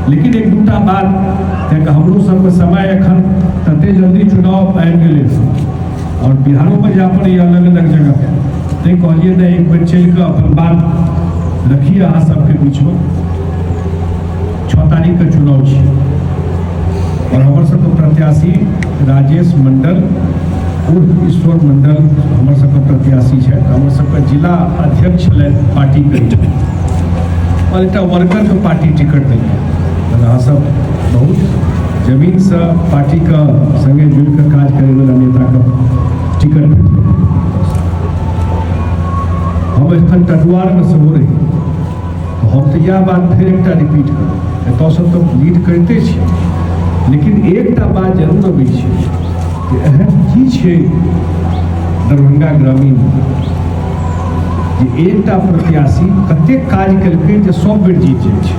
लेकिन एक दूटा बात कियाकि हमरो सबके समय एखन तते जल्दी चुनाव आबि गेलै आओर बिहारोमे जाय पड़ैए अलग अलग जगह तैँ कहलियै ने एक बेर चलि कऽ अपन बात रखी अहाँ सबके बीचमे। 6 तारीखके चुनाव छी आओर हमर सबके प्रत्याशी राजेश मंडल उर्फ ईश्वर मंडल हमर सबके प्रत्याशी छथि। हमर सबके जिला अध्यक्ष छलथि पार्टीके आओर एकटा वर्करके पार्टी टिकट देलियै। अहाँ सब बहुत जमीनसँ पार्टीके संगे जुड़िके काज करैवला नेताके टिकट भेटलै। हम एखन टटुआरमे सेहो रही, हम तऽ इएह बात फेर एकटा रिपीट करब, एतऽसँ तऽ लीड करिते छी, लेकिन एकटा बात जरूर अबै छै कि एहन की छै दरभंगा ग्रामीण जे एकटा प्रत्याशी कतेक काज केलकै जे सब बेर जीत जाइ छै।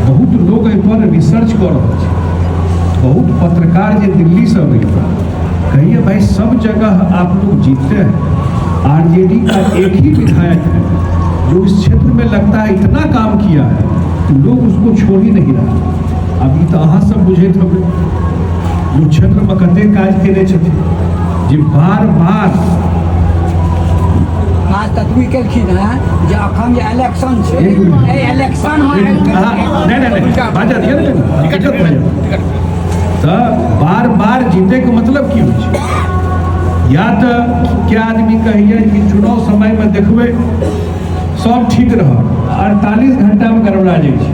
बहुत लोग एहिपर रिसर्च कऽ रहल छै, बहुत पत्रकार जे दिल्लीसँ अबैए कहिए भाई सब जगह आप लोग जीतते हैं, आरजेडी का एक ही विधायक है जो इस क्षेत्र में लगता है इतना काम किया है कि लोग उसको छोड़ ही नहीं रहा। अब ई तऽ अहाँ सब बुझैत होबै जो क्षेत्रमे कतेक काज केने छथिन जे बार बार काज ततबी केलखिन हेँ जे अखन जे इलेक्शन छै एहि इलेक्शन मे नहि नहि नहि बाजऽ दिअ ने, दिक्कत भऽ जायत। तऽ बार बार जीतैके मतलब की होइ छै? या तऽ क्या आदमी कहैए कि चुनाव समयमे देखबै सब ठीक रहत, 48 घंटामे गड़बड़ा जाइ छै।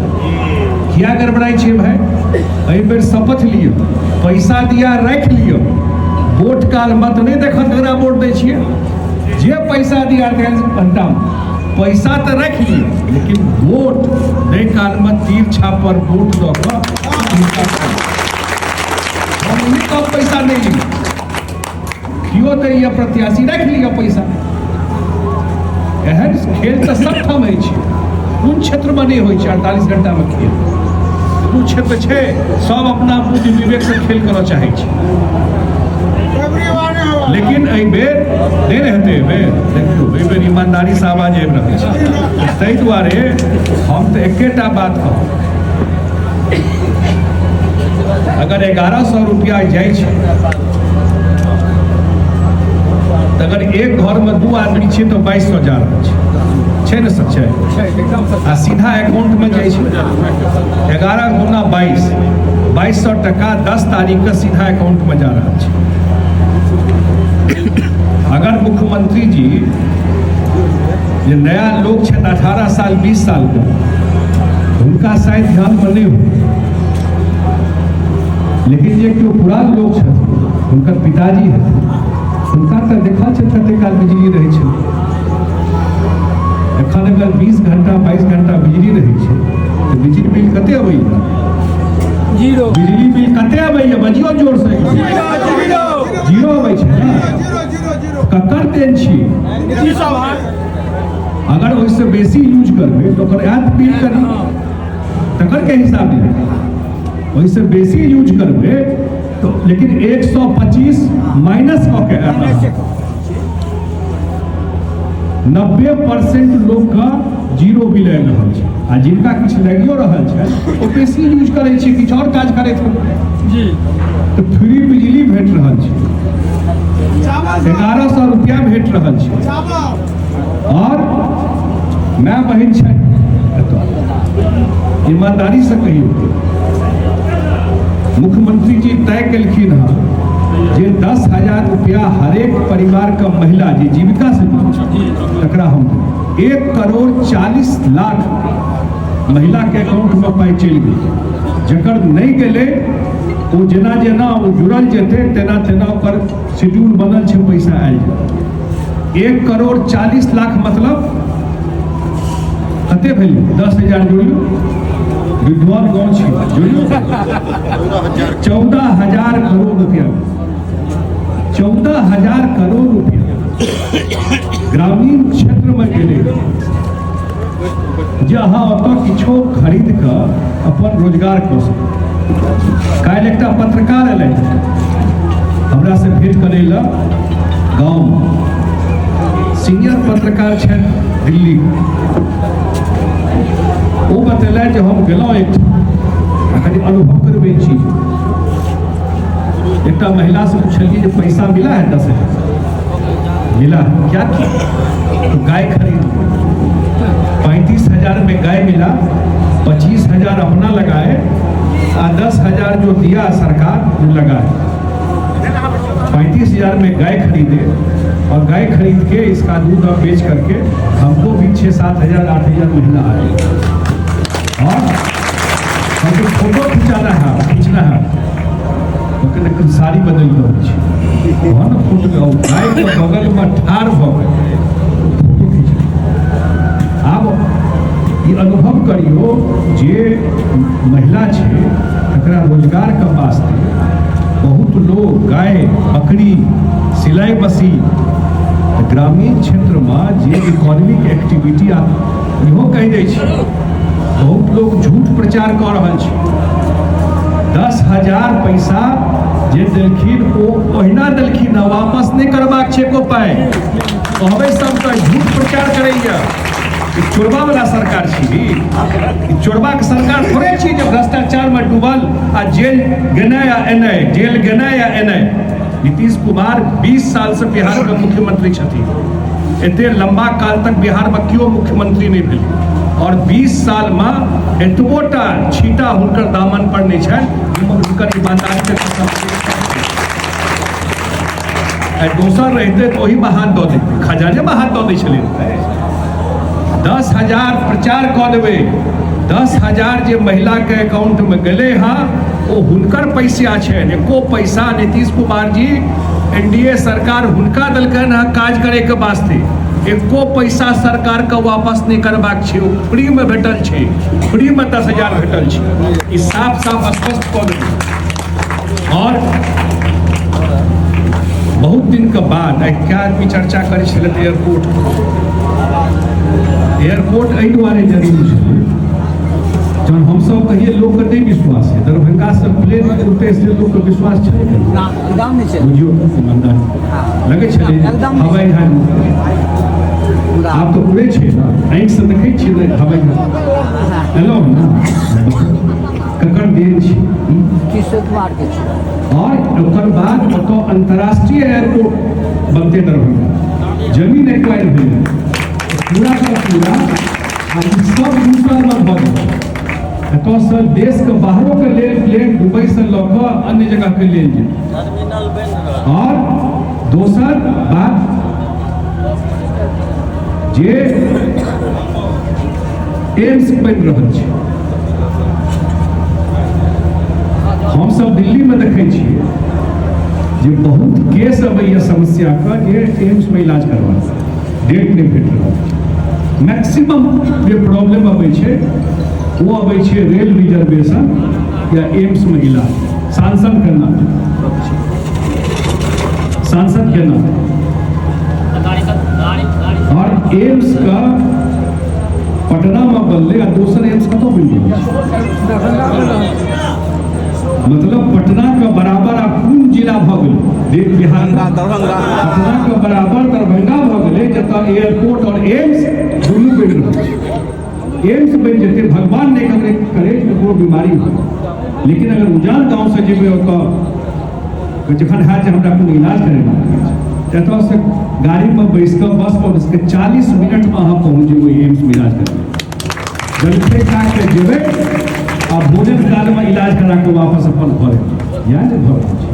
किया गड़बड़ाइ छै भाय? एहि बेर शपथ लिअ, पैसा दिया राखि लिअ, वोट कालमे तऽ नहि देखत ककरा वोट दै छियै, जे पैसा दिया 48 घंटामे पैसा तऽ राखि लिअ, लेकिन वोट दै कालमे तीर छाप पर वोट दऽ कऽ हम नहि कहब पैसा नहि लिअ, केओ दैए प्रत्याशी राखि लिअ पैसा। एहन खेल तऽ सबठाम होइ छै, कोन क्षेत्रमे नहि होइ छै 48 घंटामे खेल? कोनो क्षेत्र छै सब अपना बुद्धि विवेकसँ खेल करऽ चाहै छै, लेकिन एहि बेर नहि ने हेतै। एहि बेर देखियौ, एहि बेर ईमानदारीसँ आवाज आबि रहल छै, ताहि दुआरे हम तऽ एकेटा बात कहब, अगर 1100 रुपया जाइ छै तऽ अगर एक घरमे 2 आदमी छै तऽ 2200 जा रहल छै, छै ने सच छै? आ सीधा अकाउंटमे जाइ छै 11 गुना 22, 2200 टका 10 तारीखके सीधा अकाउंटमे जा रहल छै। अगर मुख्यमंत्री जी जे नया लोग छथि 18 साल 20 सालके, हुनका शायद ध्यानमे नहि हो, लेकिन जे केओ पुरान लोग छथिन, हुनकर पिताजी हेथिन, हुनका तऽ देखल छै कते काल बिजली रहै छै। एखन अगर 20 घंटा 22 घंटा बिजली रहै छै तऽ बिजली बिल कते अबैया? जीरो। बिजली बिल कते अबैया? बजियौ जोर से। जीरो अबै छै ने? ककर देन छी? अगर ओहिसँ बेसी यूज करबै तऽ ओकर आयत बिल करी, तकर के हिसाब दियै? ओहिसँ बेसी यूज करबै तो, लेकिन 125 माइनस कऽ के आयत। 90% लोकके जीरो बिल आबि रहल छै, आ जिनका किछु लागियो रहल छै ओ बेसी यूज करै छै, किछु आओर काज करैत हेतै जी। तऽ फ्री बिजली भेट रहल छै, 1100 रुपया भेट रहल छै। आओर माय बहिन छै एतऽ, ईमानदारीसँ कहियौ, मुख्यमंत्री जी तय केलखिन हँ जे 10,000 रुपया हरेक परिवारके महिला जे जीविका से जुड़ल छै तकरा हम देबै। 1,40,00,000 महिलाके अकाउंटमे पाइ चलि गेल, जकर नहि गेलै ओ जेना जेना ओ जुड़ल जेतै तेना तेना ओकर शेड्यूल बनल छै, पैसा आयल जेतै। 1,40,00,000 मतलब कते भेलै? 10,000 जोड़ियौ, विद्वान गाँव छी, जोड़ियौ 14,000 करोड़ रुपया, 14,000 करोड़ रुपया ग्रामीण क्षेत्रमे गेलै जे अहाँ ओतऽ किछो खरीद कऽ अपन रोजगार कऽ सकू। काल्हि एकटा पत्रकार एलै हमरासँ भेंट करै लए गाँवमे, सीनियर पत्रकार छथि दिल्ली। ओ बतेलनि जे हम गेलहुँ एकठाम आ कनि अनुभव करबै छी। एकटा महिलासँ पुछलियै जे पैसा मिला है? 10,000 मिला है, क्या किया? तो गाय खरीद, 35,000 में गाय मिला, 25,000 अपना लगाए आ 10,000 जो दिया सरकार वो लगाए। 35,000 में गाय खरीदे और गाय खरीद के इसका दूध अब बेच करके हमको भी 6-7 हजार, 8,000 महीना आए और हमको फोटो खिंचाना है, खींचना है तो कहते साड़ी बदलि कऽ अबै छी, तहन ने फोटो। गायके बगलमे ठाढ़ भऽ के फोटो खींच। आब ई अनुभव करियौ जे महिला छै तकरा रोजगारके वास्ते बहुत लोग गाय, बकरी, सिलाई मशीन, तऽ ग्रामीण क्षेत्रमे जे इकोनॉमिक एक्टिविटी आ इहो कहि दै छी, बहुत लोग झूठ प्रचार कऽ रहल छै। 10,000 पैसा जे देलखिन ओ ओहिना देलखिन हँ, वापस नहि करबाक छै एको पाइ। कहबै सबके, झूठ प्रचार करैया। ई चोरबा वाला सरकार छी। ई चोरबाके सरकार थोड़े छी जे भ्रष्टाचारमे डूबल आ जेल गेनाइ आ एनाइ, जेल गेनाइ आ एनाइ। नीतीश कुमार 20 सालसँ बिहारके मुख्यमंत्री छथिन। एते लंबा काल तक बिहारमे केओ मुख्यमंत्री नहि भेलै और 20 सालमे एतबोटा छीटा हुनकर दामन पर नहि छनि जाहिमे हुनकर ईमानदारीके कसम। आइ दोसर रहिते तऽ ओहिमे हाथ दऽ दैते, खजानेमे हाथ दऽ दै छलै। 10,000 प्रचार कऽ देबै। 10,000 जे महिलाके अकाउंटमे गेलै हँ ओ हुनकर पैसा छनि। एको पैसा नीतीश कुमार जी, एनडीए सरकार हुनका देलकनि हँ काज करैके वास्ते। एको पैसा सरकारके वापस नहि करबाक छै। ओ फ्रीमे भेटल छै, फ्रीमे 10,000 भेटल छै। ई साफ साफ स्पष्ट कऽ देबै। और बहुत दिनके बाद आइ कए आदमी चर्चा करै छलै एयरपोर्ट। एयरपोर्ट एहि दुआरे जरूरी छलै, जहन हमसभ कहिए लोकके नहि विश्वास है, दरभंगासँ प्लेन उड़तै से लोकके विश्वास छलै? ना, एकदम नहि छै। बुझियौ, ईमानदार लगै छलै? एकदम। हवाई जहाज पूरा आब तऽ उड़ै छै ने, आँखिसँ देखै छियै ने हवाई जहाज। एलहुँ ने, ककर देन छै ई? किशोर कुमार के छै। और ओकर बाद ओतऽ अंतर्राष्ट्रीय एयरपोर्ट बनते दरभंगा, जमीन एक्वायर भेलै पूरा का पूरा आ ई सब 2 सालमे भऽ गेल। एतऽसँ देशके बाहरोके लेल प्लेन दुबईसँ लऽ कऽ अन्य जगहके लेल जेतै। और दोसर बात जे एम्स बनि रहल छै, हमसब दिल्लीमे देखै छियै जे बहुत केस अबैए समस्याके जे एम्समे इलाज करवा डेट नहि भेट रहल छै। मैक्सिमम जे प्रॉब्लम अबै छै ओ अबै छै रेल रिजर्वेशन या एम्समे इलाज। सांसदके नाम, सांसदके नाम और एम्स का पटना में बनले आ दोसर एम्स कतौ बनि गेल छै? मतलब पटना के बराबर आब कोन जिला भऽ गेलै बिहार? दरभंगा। पटना के बराबर दरभंगा भऽ गेलै, जतऽ एयरपोर्ट और एम्स दुनू बनि रहल छै। एम्स बनि जेतै, भगवान नहि करे करे ककरो बीमारी हो, लेकिन अगर उजान गाँव से जेबै ओतऽ, जखन हैत जे हमरा कोनो इलाज करेबाक अछि, तऽ एतऽसँ गाड़ीमे बैस कऽ, बस पर बैस कऽ 40 मिनटमे अहाँ पहुँच जेबै एम्समे इलाज करेबै। जलखै खा के जेबै आ भोजन कालमे इलाज करा कऽ वापस अपन घर एबै। इएह ने भऽ रहल छै।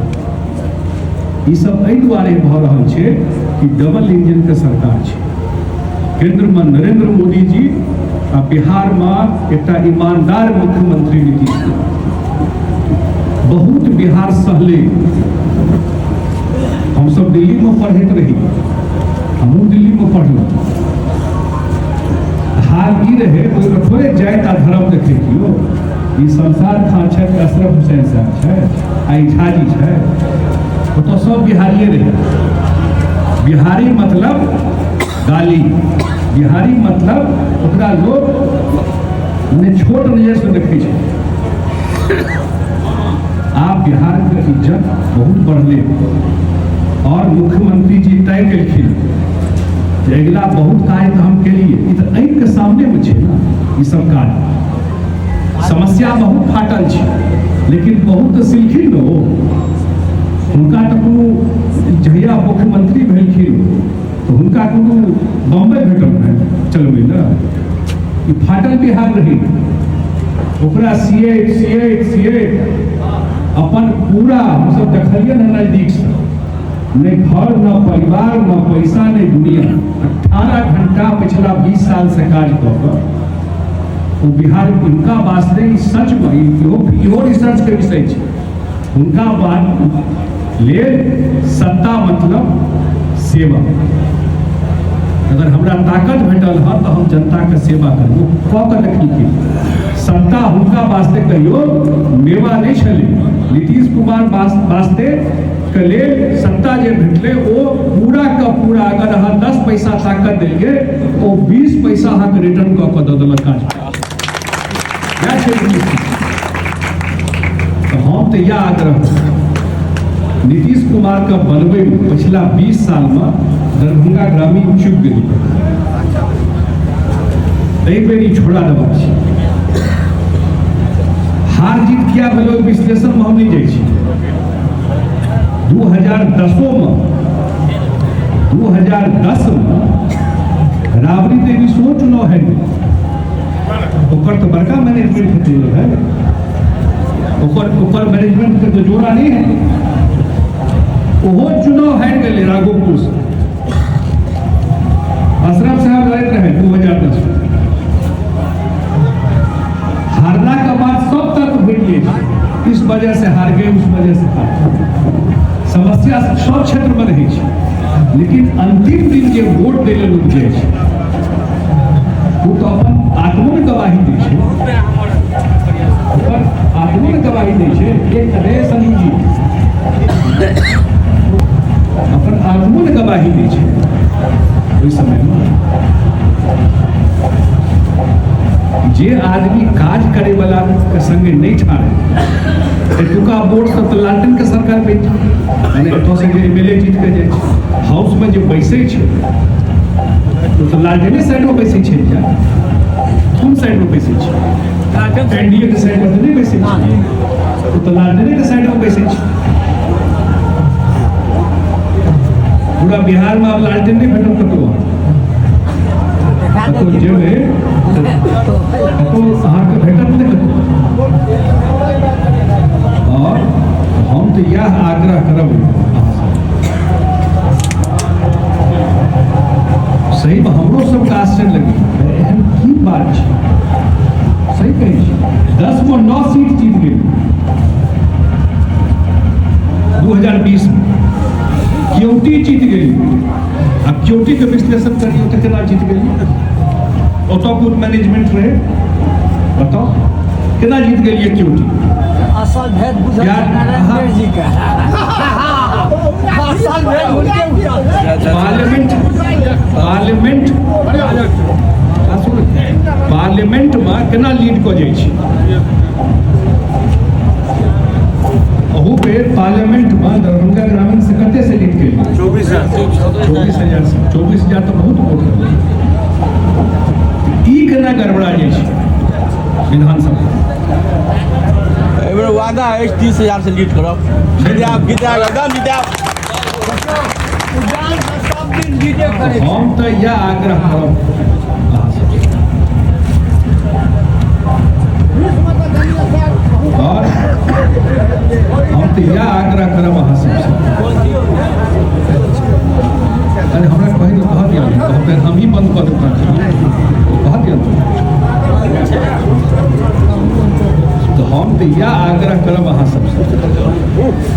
ई सब एहि दुआरे भऽ रहल छै कि डबल इंजनके सरकार छै। केन्द्रमे नरेंद्र मोदी जी आ बिहारमे एकटा ईमानदार मुख्यमंत्री नीतीश कुमार। बहुत बिहार सहले। हमसब दिल्लीमे पढ़ैत रही, हमहूँ दिल्लीमे पढ़लहुँ। हाल ई रहे, ओहिमे थोड़े जाति आ धर्म देखै छियौ। ई शमशाद खान छथि, अशरफ हुसैन साहब छै आ ई झाजी छै। ओतऽ सब बिहारिए रहै। बिहारी मतलब गाली, बिहारी मतलब ओकरा लोक मने छोट नजरसँ देखै छै। आब बिहारके इज्जत बहुत बढ़लै और मुख्यमंत्री जी तय केलखिन जे अगिला बहुत काज तऽ हम केलिए, ई तऽ आँखिके सामनेमे छै ने ई सब काज। समस्या बहुत फाटल छै, लेकिन बहुत तऽ सिलखिन ने ओ। हुनका तऽ कोनो जहिया मुख्यमंत्री भेलखिन तऽ हुनका कोनो बम्बई भेटल रहै चलबै ने। ई फाटल बिहार रही, ओकरा सियैत सियैत सियैत अपन पूरा हमसब देखलियै ने नजदीकसँ, नहि घर न परिवार न पैसा नहि दुनिया। 18 घंटा पिछला 20 साल से काज कऽ कऽ ओ बिहार हुनका वास्ते ई सचमे इहो इहो रिसर्चके विषय छै। हुनका बाद लेल सत्ता मतलब सेवा। अगर हमरा ताकत भेटल हँ तऽ हम जनताके सेवा करब, कऽ कऽ देखलखिन। सत्ता हुनका वास्ते कहियो मेवा नहि छलै। नीतीश कुमार वास्ते के लेल सत्ता जे भेटलै ओ पूरा का पूरा, अगर अहाँ 10 पैसा ताकत देलियै ओ 20 पैसा अहाँके रिटर्न कऽ कऽ दऽ देलक काज। इएह छै नीतीश। तऽ हम तऽ इएह आग्रह, नीतीश कुमारके बनबैमे पछिला 20 सालमे दरभंगा ग्रामीण चुकि गेलै, एहि बेर ई छोड़ा देबाक छै। हार जीत किया भेलै ओहि विश्लेषणमे हम नहि जाइ छी। 2010मे 2010 मे राबड़ी देवी सेहो चुनाव हारि गेल। ओकर तऽ बड़का मैनेजमेंट हेतै है, ओकर ओकर मैनेजमेंट के तऽ जोड़ा नहि है। ओहो चुनाव हारि गेलै राघोपुर से। अशरफ साहब लड़ैत रहे 2010 में। हारला के बाद सब तक भेट गेल, इस वजह से हार गए, उस वजह से हार गए। समस्या सब क्षेत्र में रहै छै, लेकिन अंतिम दिन जे वोट दै लए लोक जाइ छै ओ तऽ अपन आत्मो ने गवाही दै छै, अपन आत्मो ने गवाही दै छै। एक रे संजू जी अपन आत्मो ने गवाही दै छै ओहि समयमे। जे आदमी काज करे वाला के संगे नहीं ठाड़े, एतुका वोट सब तऽ लालटेन के सरकार पे, माने एतऽ से जे एमएलए जीत के जाइ छै हाउस में जे बैसै छै ओ तऽ लालटेने साइड में बैसै छै। जा कोन साइड में बैसै छै? एनडीए के साइड में तऽ नहि बैसै छै, ओ तऽ लालटेने के साइड में बैसै छै। पूरा बिहार में आब लालटेन नहि भेटत कतौ। कतौ जेबै कतौ अहाँके भेटत नहि कतौ। और हम तऽ इएह आग्रह करब अहाँसँ, सहीमे हमरो सबके आश्चर्य लगै एहन की बात छै। सही कहै छी, 10 मे 9 सीट जीत गेल 2020 में। क्योटी जीत गेली। आ क्योटी के विश्लेषण करियौ तऽ केना जीत गेली? ओतऽ कोन मैनेजमेंट रहे बताउ, केना जीत गेलियै क्योटी? असल भेद बुझल यार, नारायण अहाँ- जी के असल भेद हुनके बुझल। पार्लियामेंट पार्लियामेंट पार्लियामेंट में केना लीड कऽ जाइ छै? अहू बेर पार्लियामेंट में दरभंगा ग्रामीण से कते से लीड केलियै? 24,000। 24,000 से। 24,000 तऽ बहुत वोट रहलै। ई केना गड़बड़ा जाइ छै विधानसभा? एहि बेर वादा अछि 30,000 से लीड करब। जितायब जितायब एकदम जितायब। उजान से सब दिन लीडे करै छै। हम तऽ इएह आग्रह करब अहाँ सबसँ। और हम तऽ इएह आग्रह करब अहाँ सबसँ। अरे हमरा कहि दो, कह दिया कहते हम ही बंद कऽ देब, कह दिया। तऽ हम तऽ इएह आग्रह करब अहाँ सबसँ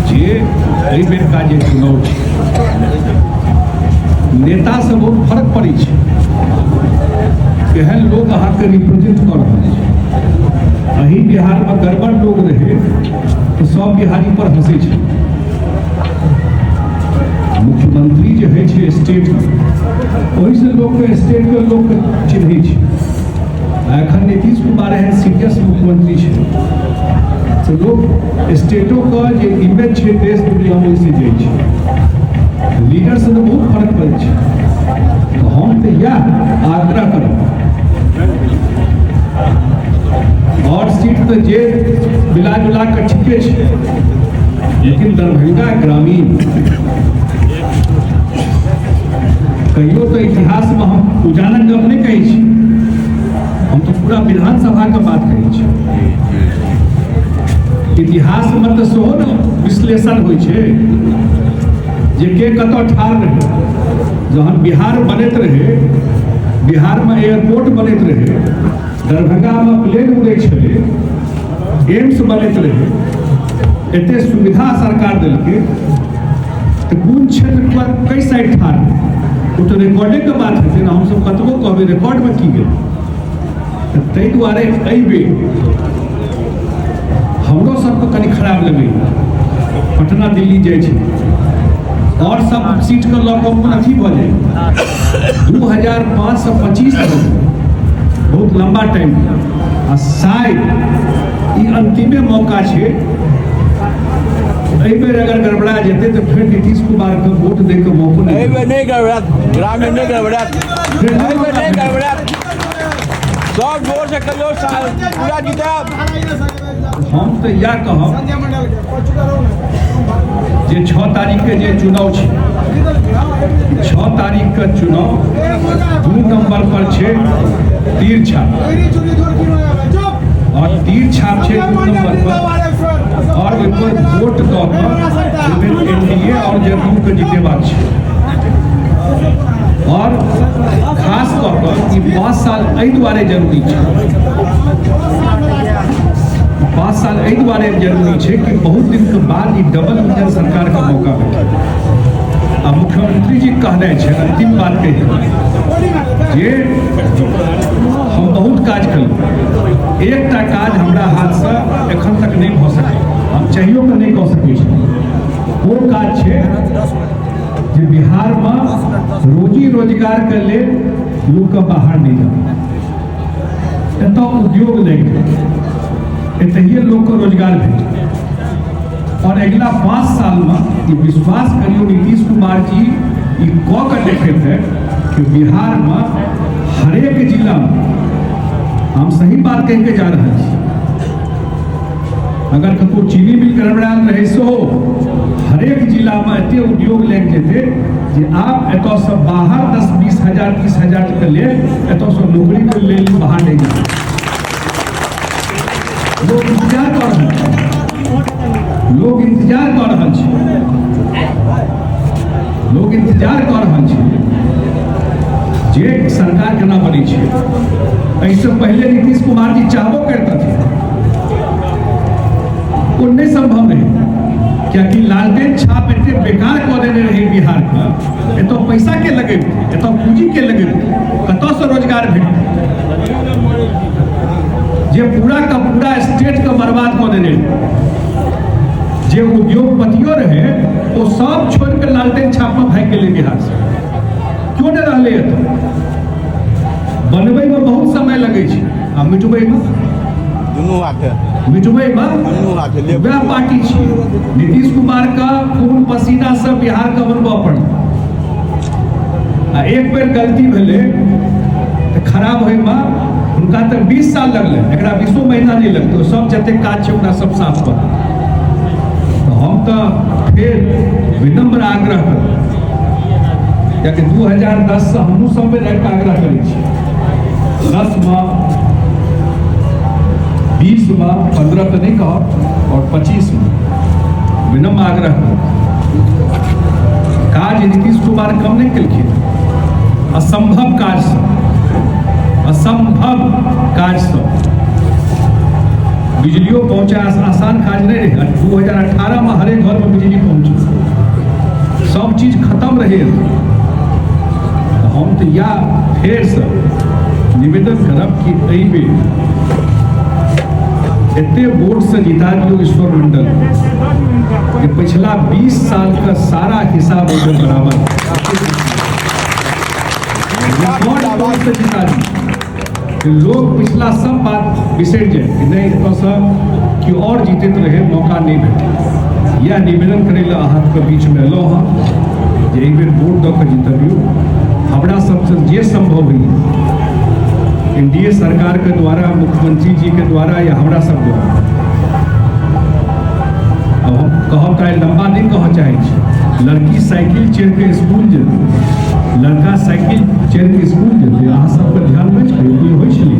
जे एहि बेरका जे चुनाव छै, नेतासँ बहुत फर्क पड़ै छै, केहन लोक अहाँके रिप्रेजेंट कऽ रहल छै। अही बिहारमे गड़बड़ लोक रहै तऽ सब बिहारी पर हँसै छै। मुख्यमंत्री जे होइ छै स्टेटके, ओहिसँ लोकके स्टेटके लोकके चिन्है छै। आ एखन नीतीश कुमार एहन सीरियस मुख्यमंत्री छै तऽ लोक स्टेटोके जे इमेज छै देश दुनियामे ओहिसँ जाइ छै। लीडरसँ तऽ बहुत फर्क पड़ै छै। तऽ हम तऽ इएह आग्रह करब। और सीट तऽ जे मिला जुला कऽ ठीके छै, लेकिन दरभंगा ग्रामीण कहियो तऽ इतिहासमे हम उजानक गप नहि कहै छी, हम तऽ पूरा विधानसभाके बात कहै छी। इतिहासमे तऽ सेहो ने विश्लेषण होइ छै जे के कतऽ ठाढ़ रहै। जहन बिहार बनैत रहै, बिहारमे एयरपोर्ट बनैत रहै, दरभंगामे प्लेन उड़ै छलै, एम्स बनैत रहै, एते सुविधा सरकार देलकै, तऽ कोन क्षेत्र पर कै साइड ठाढ़ रहै? ओ तऽ रिकॉर्डेके बात हेतै ने, हमसब कतबो कहबै रिकॉर्डमे की गेलै। तऽ ताहि दुआरे एहिबेर हमरो सबके कनि खराब लगैए, पटना दिल्ली जाइ छै और सब सीटके लऽ कऽ मोन अथी भऽ जाइ। 2005 से 25 बहुत लम्बा टाइम, आ शायद ई अंतिमे मौका छै। एहिबेर अगर गड़बड़ा जेतै तऽ फेर नीतीश कुमारके वोट दैके मौको नहि। एहिबेर नहि गड़बड़ायत, ग्रामीण नहि गड़बड़ायत, एहिबेर नहि गड़बड़ायत, सब जोर से कहियो पूरा जितायब। हम तऽ इएह कहब जे 6 तारीखके जे चुनाव छै, 6 तारीखके चुनाव 2 नंबर पर छै तीर छाप, और तीर छाप छै 2 नंबर पर, और ओहिपर वोट दऽ कऽ एनडीए और जदयू के जितेबाक छै। और खास कऽ कऽ ई 5 साल एहि दुआरे जरूरी छै, 5 साल एहि दुआरे जरूरी छै कि बहुत दिनके बाद ई डबल इंजन सरकारके मौका भेटल। आ मुख्यमंत्री जी कहने छै, अंतिम बात कहि जे हम बहुत काज केलहुँ, एकटा काज हमरा हाथसँ एखन तक नहि भऽ सकल, हम चाहियो कऽ नहि कऽ सकै छी। ओ काज छै जे बिहारमे रोजी रोजगारके लेल लोकके बाहर नहि जाय, एतऽ उद्योग लागि जाय, एतहिए लोकके रोजगार भेटत। और अगिला 5 सालमे ई विश्वास करियौ नीतीश कुमार जी ई कऽ के देखेतै कि बिहारमे हरेक जिलामे, हम सही बात कहि के जा रहल छी, अगर कतहु चीनी मिल गड़बड़ायल रहै सेहो हरेक जिलामे एते उद्योग लागि जेतै जे आब एतऽसँ बाहर 10-20 हजार 30 हजार के लेल एतऽसँ नौकरीके लेल बाहर नहि जेतै। लोग इंतजार कऽ रहल छै, लोग इंतजार कऽ रहल छै, लोग इंतजार कऽ रहल छै जे सरकार केना बनै छै। एहिसँ पहिले नीतीश कुमार जी चाहबो करितथिन, ओ नहि संभव रहै, कियाकि लालटेन छाप एते बेकार कऽ देने रहै बिहारके। एतऽ पैसा के लगेतै, एतऽ पूंजी के लगेतै, कतऽसँ रोजगार भेटतै? जे पूरा का पूरा स्टेट के बर्बाद कऽ देने रहै, जे उद्योगपतियो रहे ओ सब छोड़ि कऽ लालटेन छापमे भागि गेलै बिहार से, क्यों नहि रहलै एतऽ। बनबैमे बहुत समय लगै छै आ मिटबैमे दुनू हाथे, मिटबैमे दुनू हाथे लेब। वएह पार्टी छियै। नीतीश कुमार का खून पसीना से बिहार के बनबऽ पड़ल, आ एक बेर गलती भेलै तऽ खराब होइमे हुनका तऽ 20 साल लगलै, एकरा 20 महीना नहि लगतै, सब जतेक काज छै ओकरा सब साफ कऽ देतै। तऽ हम तऽ फेर विनम्र आग्रह करब, कियाकि 2010 से हमहूँ सब बेर आबि कऽ आग्रह करै छी, 10 20 15 तऽ नहि कहब, और 25 विनम्र आग्रह करब। काज नीतीश कुमार कम नहि केलखिन, असंभव काज सब, असंभव काज सब, बिजलियो पहुँचा आसान काज नहि रहै। 2018 में हरेक घर में बिजली पहुँचल, सब चीज खत्म रहे। हम तऽ इएह फेरसँ निवेदन करब कि एहिबेर एते वोट से जिता दियौ ईश्वर मंडल कि पिछला 20 साल का सारा हिसाब ओकर बराबर रिकॉर्ड वोट से जिता दियौ कि लोग पिछला सब बात बिसरि जाए कि नहीं एतऽसँ कि और जीतैत रहे, मौका नहीं भेटल। यह निवेदन करै लए अहाँके बीचमे एलहुँ हँ जे एहि बेर वोट दऽ कऽ जितबियौ। हमरा सबसँ जे संभव होइए एनडीए सरकार के द्वारा, मुख्यमंत्री जी के द्वारा या हमरा सब द्वारा। अब हम कहब तऽ लम्बा नहि कहऽ चाहै छी। लड़की साइकिल चढ़ि के स्कूल जेतै, लड़का साइकिल चढ़ि के स्कूल जेतै, अहाँ सबके ध्यान अछि? कहियो होइ छलै?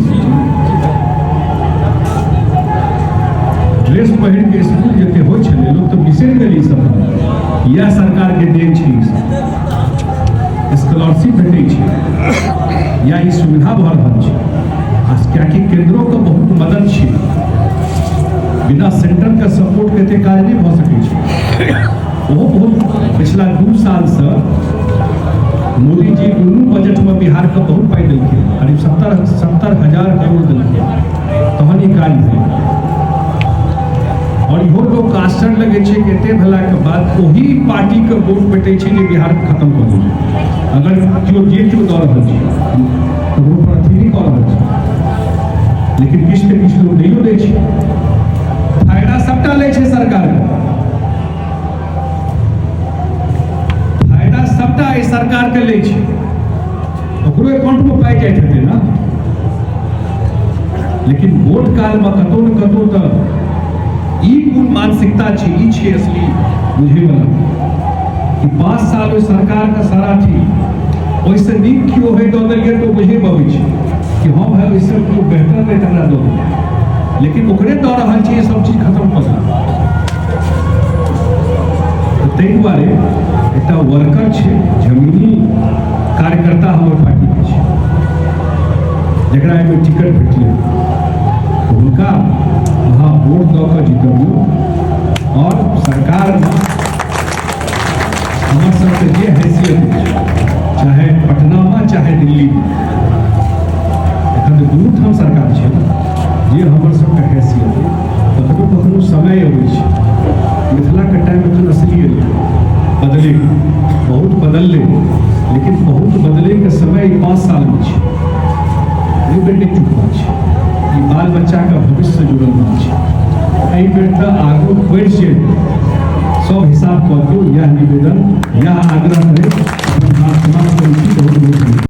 ड्रेस पहिर के स्कूल जेतै, होइ छलै? लोक तऽ बिसरि गेलै ई सब। इएह सरकारके देन छै। ई सब स्कॉलरशिप भेटै छै या ई सुविधा भऽ रहल छै, आ कियाकि केंद्रोके बहुत मदद छै। बिना सेंटरके सपोर्टके एते काज नहि भऽ सकै छै। ओहो बहुत पिछला 2 सालसँ मोदी जी दुनू बजटमे बिहारके बहुत पाइ देलखिन, करीब 70-70 हजार करोड़ देलखिन, तहन ई काज भेल। आओर इहो लोकके आश्चर्य लगै छै कि एते भेलाके बाद ओही पार्टीके वोट भेटै छै जे बिहारके खत्म कऽ देलकै। अगर केओ जे केओ दऽ रहल छै, ककरो पर अथी नहि कऽ रहल छै, लेकिन किछु तऽ किछु लोक नहियो दै छै। फायदा सबटा लै छै सरकारके, फायदा सबटा एहि सरकारके लै छै। ओकरो अकाउंटमे पाइ जाइत हेतै ने, लेकिन वोट कालमे कतहु ने कतहु तऽ ई कोन मानसिकता छै? ई छै असली बुझैवला कि 5 साल ओहि सरकारके सारा ठीक, ओहिसँ नीक केओ होइ दऽ देलियै तऽ ओ बुझैमे अबै छै कि हँ भाय, ओहिसँ केओ बेहतर नहि तकरा दऽ देलियै, लेकिन ओकरे दऽ रहल छै, ई सब चीज खत्म कऽ देलक। तऽ ताहि दुआरे एकटा वर्कर छै, जमीनी कार्यकर्ता हमर पार्टीके छै, जकरा एहिमे टिकट भेटलै, तऽ हुनका अहाँ वोट दऽ कऽ जितबियौ आओर सरकारमे हमर सबके जे हैसियत अछि, चाहे पटनामे चाहे दिल्लीमे, एखन तऽ दुनू ठाम सरकार छै ने, जे हमर सबके हैसियत अछि, कखनो कखनो समय अबै छै। मिथिलाके टाइम एखन असली एलै बदले, बहुत बदललै, लेकिन बहुत बदलैके समय ई 5 सालमे छै। एहि बेर नहि चुकना छै, ई बाल बच्चाके भविष्यसँ जुड़ल बात छै। एहि बेर तऽ आगू बढ़ि जेतै, सब हिसाब कऽ दियौ। इएह निवेदन, इएह आग्रह करैत अपन बात समाप्त करै छी। बहुत बहुत धन्यवाद।